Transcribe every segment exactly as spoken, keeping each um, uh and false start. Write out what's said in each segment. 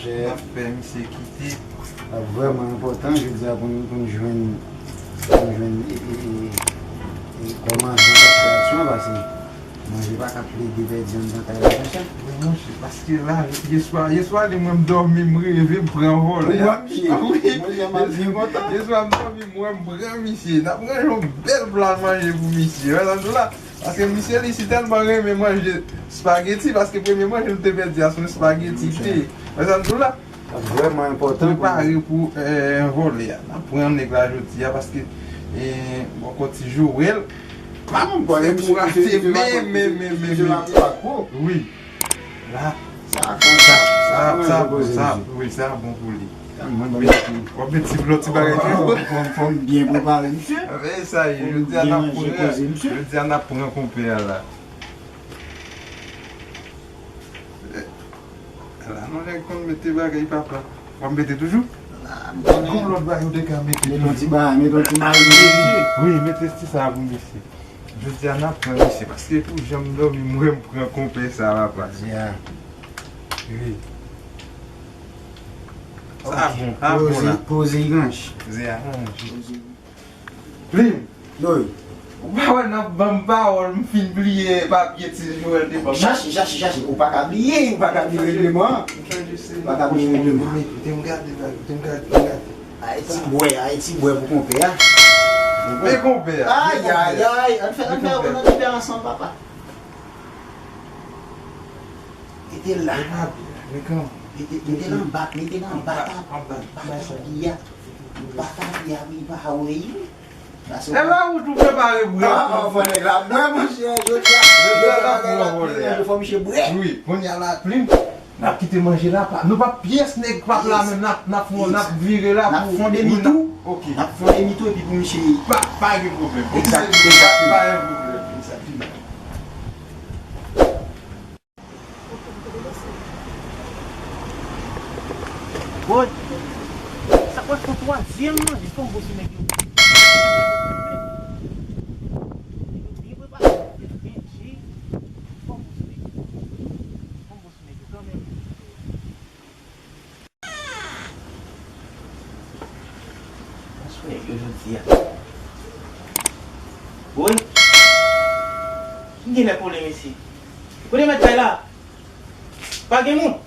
N ap fè misye kite. Ap vrèman enpòtan jodi a pou n, pou n jwenn, pou n jwenn e, e, e, e kòmandan k ap fè aksyon an, paske manje pa ka plede pèdi anndan kay la konsa. Wi, monchè, paske la, yèswa, yèswa li mwen m dòmi, m reve, m pran vòlè a. Ou pran misye. Wi. Mwen, m ap byen kontan. Yèswa m dòmi, m wè m pran misye. N ap ranje yon bèl pla manje pou misye. Wè sa m di w la? Paske misye li si tèlman renmen manje spageti, paske premye manje nou te pèdi a se yon spageti te ye. Wè sa m di w la? Sa vrèman enpòtan pou nou. Prepare pou, eh, vòlè a. N ap pran nèg la jodi a, paske, eh, bòkò ti Joel. Pa moun pale, misye, misye, misye pa twòp, misye, misye pa twòp. Wi. La. Sa konsa, sa, sa, sa, wi, sa bon pou li. Mwen, mwen, mwen, w ap met ti, lòt ti bagay tou. Fò, fò, fò m byen prepare misye. Fò m byen manje koze misye. Jodi a n ap pran, jodi a n ap pran konpè a la. Eh, la, non, nèg konn mete bagay, papa. W ap mete toujou? La, m konnen. Gon lòt bagay ou te ka mete toujou. Mete yon ti bagay, mete yon ti marinye. Wi, mete ti sa pou misye. Jodi a n ap pran misye, paske pou jan m dòmi, m wè m pran konpè sa, papa. Jodi a. Wi. Sa bon, sa bon la. Poze, poze ranch. Poze ranch. Poze. Plim. Wi. Ou pa wè n ap ban m pawòl, m fin bliye papye ti Joel te ban m. Chache, chache, chache. Ou pa ka bliye, ou pa ka bliye regleman an. M chanje se. Ou pa ka bliye regleman an. Kite m gade la, kite m gade, m gade. Ayiti bwè, Ayiti bwè pou konpè a. Men konpè a. Ay, ay, ay. Ann fè, ann fè, ann fè ansanm, papa. Mete l la. Mete, mete l anba, mete l anba tab. Anba tab li a. Anba tab li a, wi, pa wè, wi. E la ou tou prepare bwè. Ah, ah, fò nèg la bwè, monchè, jodi a. Jodi a, bagay la plen, fò misye bwè. Wi, kounye a la plim. N ap kite manje la, pa, nou p ap pyès nèg p ap la menm, n ap, n ap, n ap vire la pou. N ap fon demi tou. Ok. N ap fon demi tou epi pou misye. Pa, pa gen pwoblèm. Egzak, egzakteman. Pa gen pwoblèm. Egzakteman. Woy! Sa pral fè twazyèm manje konbo sou nèg yo. Nèg yo byen prepare, nèg yo byen che. Konbo sou nèg yo. Konbo sou nèg yo kanmenm. Mwen sou nèg yo jodi a. Woy! M genlè kole, mesye. Kote mèt kay la? Pa gen moun?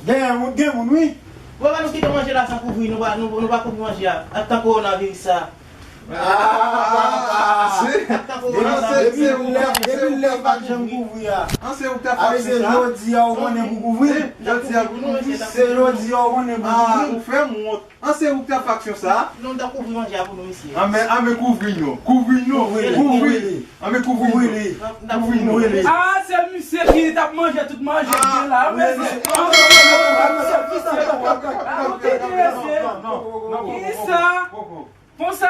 Gen moun, gen moun, wi. Bon, pa nou kite manje la san kouvri, nou pa, nou, nou pa kouvri manje a. Ak tan kowonaviris sa. Ah, papa. Depi lè, depi lè pa t janm kouvri a. An se ou k ta fè aksyon sa. Jodi a ou konnen pou kouvri. Jodi a pou nou. Se jodi a ou konnen pou kouvri. Ou fè m wont. An se ou k ta fè aksyon sa. Non, m ta kouvri manje a pou nou, mesye. Anben, anben kouvri nou. Kouvri nou. Kouvri. Anben kouvri nou. Kouvri nou. Ah, se misye ki t ap manje tout manje byen la. Mesye, mesye, mesye. Kisa? Konsa.